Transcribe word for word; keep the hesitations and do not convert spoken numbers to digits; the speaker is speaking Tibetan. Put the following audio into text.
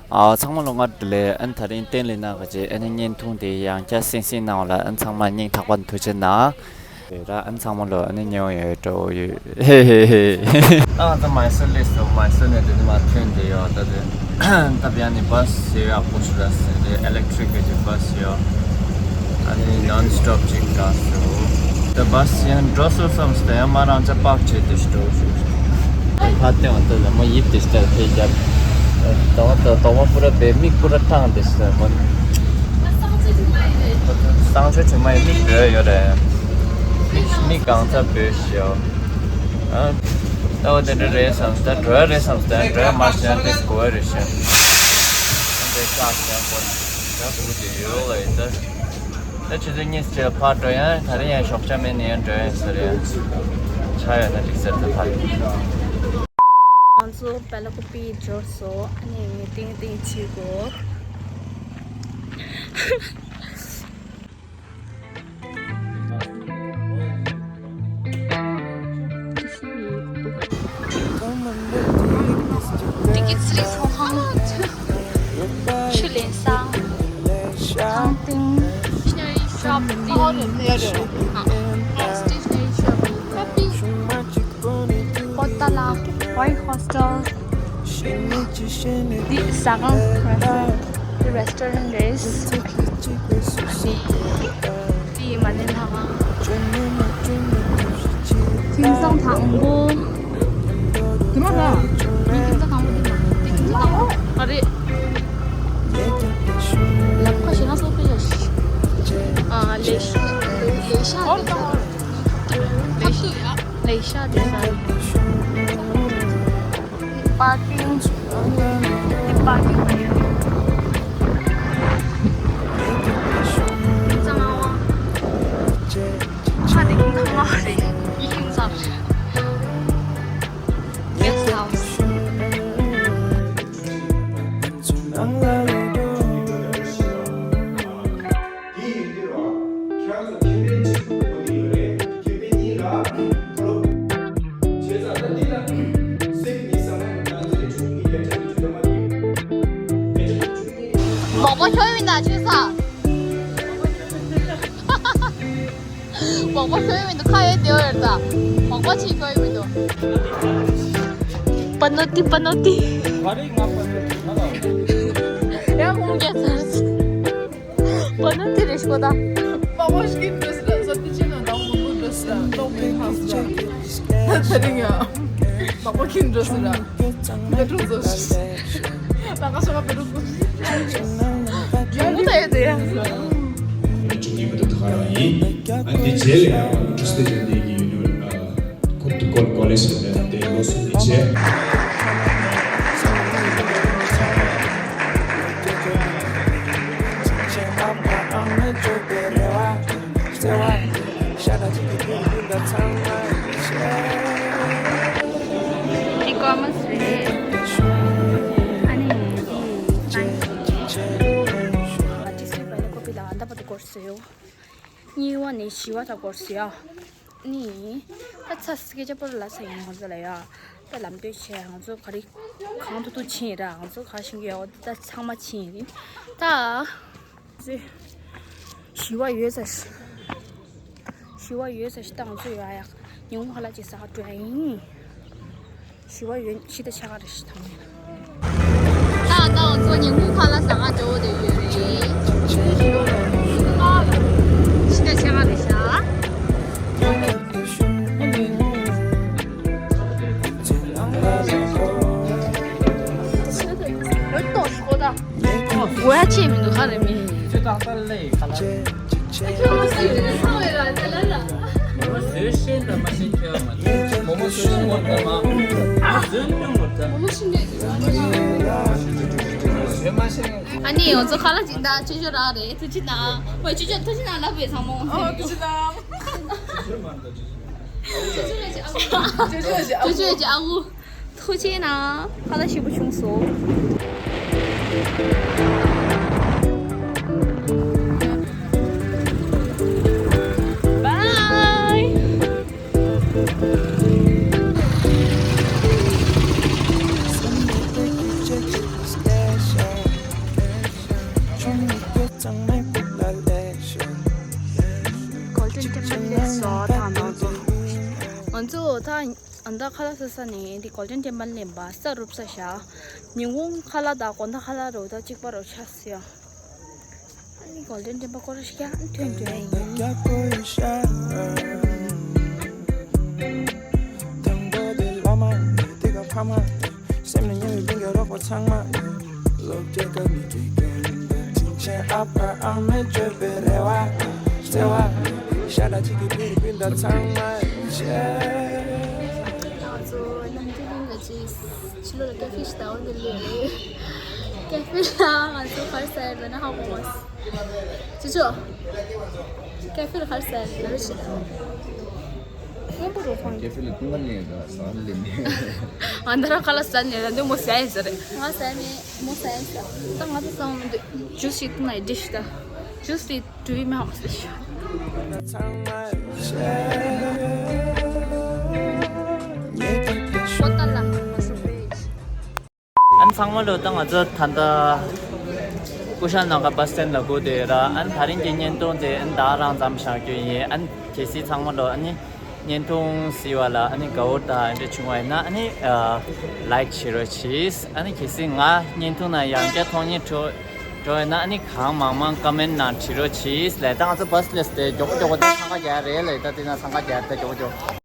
ཨ། ཚང་མ་ལ་སྔ་དྲོ་བདེ་ལེགས། ཨ་ནི་དེ་རིང་བསྟན་ལི་ནང་གི་ཨ་ནི་བརྙན་ཐུང་དེ་ཡང་བསྐྱར་གསན་གཟིགས་གནང་བ་ལ་ཨ་ནི་ཚང་མ་སྙིང་ཐག་པ་ནས་ཐུགས་རྗེ་གནང་། ར་ཨ་ནི་ཚང་མ་ལ་ཨ་ནི་ཉེ་བོ་ཡོད་འགྲོ་ཡོད། ཧེ་ཧེ་ཧེ། ད་ང་ཚོ་མའི་སོར་སླེབས་སོང་། མའི་སོར་ནས་དེ་ནས་མར་ཐོན་བསྡད་ཡོད། ད་དེ་ད་བྱས་ནས་བཱ་སི་ཞེ་ཡག་པོ་ཞིག་རག་སོང་། དེ་ཨི་ལེག་ཊི་རིག་གི་བཱ་སི་ཡོད། ཨ་ནི་ནོན་སི་ཊོབ་ཅིག་རག་སོང་། ད་བཱ་སི་ཡང་འགྲོ་སོང་བསམ་སྟེ་ཡང་མ་རང་ཅག་པག་བྱས་ཏེ་འགྲོ་ཞུ། ཕ་སྟེ་འོ་ད་ལ་མོ་ཡིབ་དེ་ལྟར་ཕེ་རྒྱབ། དོག་དོག་མ་པུ་ར་བེ་མིག་པུ་ར་ཐང་དེ་ས་མོ། སང་ཆོ་ཆུ་མ་ཡིན་མིག་བོད་ཡོད་རེད། མིག་གང་ཚ་བོད་ཤོ། ཨ། ད་འོ་དེ་འདྲ་རེད་བསམ། ད་འགྲོ་ཡ་རེད་བསམ། ད་འགྲོ་ཡ་མ་ཤེས་ན་དེ་གོ་ཡ་རེད་ཤོ། དེ་ཤག་ཡང་གོ་ད་གོ་དེ་ཡོད་ལ་ཡིན་ད། ད་ཆུ་ཚོད་གཉིས་ཕྱེད་ཕར་འགྲོ་ཡང་ད་རེས་ཡང་ཞོགས་ཇ་མེད་ནས་ཡང་འགྲོ་ཡང་ཟེར་ཡང་ཆ་ཡོད་ན་འགྲིག་ཟེར་ད་ཕར། ང་ཚོ་བེ་ལ་ཀོ་པི་འབྱོར་སོང་། ཨ་ནི་ཏིང་ཏིང་བྱེད་དགོས། Tickets free for how much? Shilin Sang. Something. Stationery shop. Stationery shop. Happy. Potala. White Hostel. འདི་ཟ་ཁང་རེད། འདི་རེ་སི་ཊོ་རན་རེད། འདི་མ་ནི་ལྷ་ཁང་། ཁྱིམ་ཚང་དང་པོ། དེ་མ་ར། འདི་ཁྱིམ་ཚང་དང་པོ་འདི་མ་རེད། འདི་ཁྱིམ་ཚང་དང་པོ་མ་རེད། ལམ་ཁ་ཞེ་ན་སོ་པེ་ཡ་ཤི། ཨ། ལེ་ཤ་ལེ་ཤ་ལེ་ཤ་ལེ་ཤ་ལེ་ཤ་ལེ་ཤ། པར་ཀིང་། འདི་པར་ཀིང་རེད། ཁྱིམ་ཚང་ལྔ་པ། ཁ་དེ་ཁྱིམ་ཚང་ལྔ་པ་རེད། ངའི་ཁྱིམ་ཚང་རེད། Guest house. དེ་ཡིན་དུས་ར། ཁྱེད་རང་ཚོ་ཁེ་ཕན་གཅིག་གོ་གི་ཡོད་རེད། ཁེ་ཕན་གཉིས་ལ་ཁོ་རོ། བྱས་ཙང་ད་འདི་ལ་སེམས་ཀྱི་ས་ན་ང་ཚོའི་ཆུང་གི་རྒྱ་ཆ་གི་ཆུ་ད་མ་གི་བེ་ཆ་ཆུང་གི། མོག་པ་ཤོར་ཡོད་ན་ཆུ་ས། མོག་པ་ཤོར་ཡོད་མི་འདུག་ཁ་ཡོད་དེ་ཡོད་རེད་ད། མོག་པ་ཆེ་ཤོར་ཡོད་མི་འདུག་པ་ནོ་ཏི་པ་ནོ་ཏི། ག་རེ་ང་པ་ནོ་ཏི་ང་ལ། ཡང་ཁོང་རྒྱལ་ཚར། པ་ནོ་ཏི་རེ་ཤོ་ད། པ་པ་ཤི་ཀིན་འགྲོ་སི་ར་ས་ཏི་ཆེ་ན་དང་མོ་མོ་འགྲོ་སི་ར་ཏོག་པའི་ཁ་སི་ར། ད་རིང་ཡ། པ་པ་ཁིན་འགྲོ་སི་ར། མེ་ཏྲོ་ཛོ་ཤི། ད་ག་ཤ་ག་མེ་ཏྲོ་ཛོ་ཤི། ཡོང་གི་ད་ཡོད་དེ་ཡ། ཅུང་ཡིན་པ་དུ་ཐག་རང་ཡིན། ཨ་འདི་རྗེས་ལ་ཡང་ཁྲུ་སི་ཏེ་ལྡན་ལྡན་གྱི་ཡུ་ནི་ཨ། ཁོ་ཏུ་ཀོལ་ཀོ་ལེ་ཇི་ལ་དེ་ལོ་གསུམ་གྱི་རྗེས། འདི་ཀོ་མ་སི་རེད། ཨ་ནི་འདི་སན་སི་རེད། ཨ་ཏི་སི་བེ་ལ་ཀོ་པི་ལ་ཨ་འདྲ་པ་དུ་སྐོར་སོ་ཡོ། གཉིས་པ་ནི་བཞི་པ་དང་སྐོར་སོ་ཡ། ནི། ད་ཚ་སི་ཀེ་ཅ་པོ་ལ་ས་ཡང་ང་ཚོ་ལ་ཡ། ད་ལམ་སྟོན་བྱས་ང་ཚོ་ག་རེ་གང་དུ་དུ་ཕྱིན་ར་ང་ཚོ་ག་ཤིང་གི་ཡ་འོ་ད་ཚང་མ་ཕྱིན་རེད། ད། བཞི་པ་ཡོད་ས་ཞིག་བཞི་པ་ཡོད་ས་ཞིག་ད་ང་ཚོ་ཡ་ཡ་ཉིན་གུང་ཁ་ལག་ཅིག་ཟ་ག་འགྲོ་ཡ་ཡིན། བཞི་པ་ཡོད་ཕྱི་ད་ཆ་ག་རེ་ཞིག་དང་། ད་ད་ང་ཚོ་ཉིན་གུང་ཁ་ལག་ཟ་ག་འགྲོ་འདོད་ཡོད་རེད། ཕྱི་ད་ཆ་ག་རེ་ཤག་གོ་ཡ་ཆེ་མི་འདུག་ཧ་རེ་མི། ཁྱོད་ད་ལྟ་ལས་ཁ་ལག་ཁྱོད་མ་ཤེས་ཁྱོད་ཚང་བའི་ར་ད་ལ་ལ། མོ་བཟོས་ཤེས་འདྲ་མ་ཤེས་ཁྱོད་མ། མོ་མོ་བཟོས་ཤེས་མོ་འདྲ་མ། བཟོས་མྱོང་མོ་འདྲ། མོ་མོ་ཤེས་འདྲ་ཡོད་ར། བཟོས་མ་ཤེས། ཨ་ནི་ང་ཚོ་ཁ་ལག་ཅིག་ད་ཆོས་ཆོས་རག་རེད། ཐུགས་རྗེ་གནང་། ཨོ་ཆོས་ཆོས་ཐུགས་རྗེ་གནང་ལབ་པའི་ཚང་མ། ཨོ་ཐུགས་རྗེ་གནང་། ཆོས་ཆོས་ལས་ཀྱི་ཨ་ཁུ། ཐུགས་རྗེ་གནང་། ཁ་ལག་ཞིམ་པོ་བྱུང་སོང་། Bye. དགོང་དག་ཁ་ལག་ཟ་ས་ནས་འདི་Golden Temple་ལེན་པ་ས་རུབ་ས་བཞག་ཉིན་གུང་ཁ་ལག་དང་དགོང་དག་ཁ་ལག་རུ་ད་གཅིག་པ་རུ་ཆགས་སོང་། ཨ་ནི་Golden Temple་སྐོར་ཞིག་ཡང་ཐོན་ཐོན་ཡིན། དང་པོ་དེ་བླ་མ་དེ་ག་ཕ་མ་སེམས་ནས་ཉེ་བའི་སྤུན་ཀྱག་རོགས་པ་ཚང་མ། སློབ་གྲྭའི་སྐབས་ནས་དུས་རྒྱུན་དུ་དྲིན་ཆེན་ཨ་ཕ་ཨ་མས་བཅོལ་བའི་རེ་བ་བརྩེ་བ། ཤ་ཁྲག་གཅིག་གི་བུ་རུ་སྤུན་ཟླ་ཚང་མ་བཅས། ང་ཚོ་ནམ་རྒྱུན་རིང་ལ་ཅིག་ཕྱི་ལོགས་ལ་ཀེ་ཧྥེ་ཞིག་ལྟ་བ་འདི་ལོས་རེད། ཀེ་ཧྥེ་ལ་ང་ཚོ་ག་རེ་ཟ་ཡ་ལབ་ན་ཧ་གོ་མ་སོང་། ཅི་ཆོ། ཀེ་ཧྥེ་ལ་ག་རེ་ཟ་ཡ་ལབ་ན་རེ་ཞིག་ལ། སྔོན་པོ་རུ་ཁོང་། ཀེ་ཧྥེ་ལ་ཀུན་དགའ་ལེན་ག་ཟ་ལེན་ནས། ཨ་འདི་ར་ཁ་ལག་ཟ་ནས་ར་འདི་མོ་ཟ་ཡིན་ཟེར་རེད། ང་ཟ་ནས་མོ་ཟ་ཡིན་ཟེར། ད་ང་ཚོ་ཟ་འོང་མི་འདུག་ཇུས་ཞིག་བཏུང་ན་ཡི་ཌིཤ་ད། ཇུས་དེ་དུས་མ་ཧོ་སི་ཤ། ཨན་ཚང་མ་ལོ་ད་ང་ཚོ་ད་ལྟ་ཀུ་ཤ་ནང་ག་བ་སི་སི་ཊེན་ལ་སྒུག་བསྡད་ཡོད་ར། ཨན་ད་རིང་གི་བརྙན་ཐུང་དེ་ཨན་ད་རང་ཙམ་བཞག་རྒྱུ་ཡིན། ཨན་གལ་སྲིད་ཚང་མ་ལོ་ཨ་ནི་བརྙན་ཐུང་གཟིགས་པ་ལ་ཨ་ནི་དགའ་བོ་དང་འདྲ་བྱུང་བ་ཡིན་ན་ཨ་ནི་ལའིཀ་བྱེད་རོགས་གྱིས། ཨ་ནི་གལ་སྲིད་ང་བརྙན་ཐུང་ནང་ཡང་བསྐྱར་མཐོང་སྙིང་བྲོ་བྲོ་ཡོད་ན་ཨ་ནི་གང་མང་མང་ཀོ་མེན་ནང་བྲིས་རོགས་གྱིས་ལས། ད་ང་ཚོ་བ་སི་ལེས་དེ་མགྱོགས་པོ་མགྱོགས་པོ་དེ་འཚང་ཁ་རྒྱག་རེད་ལས། ད་དེ་ན་འཚང་ཁ་རྒྱག་དེ་མགྱོགས་པོ་མགྱོགས།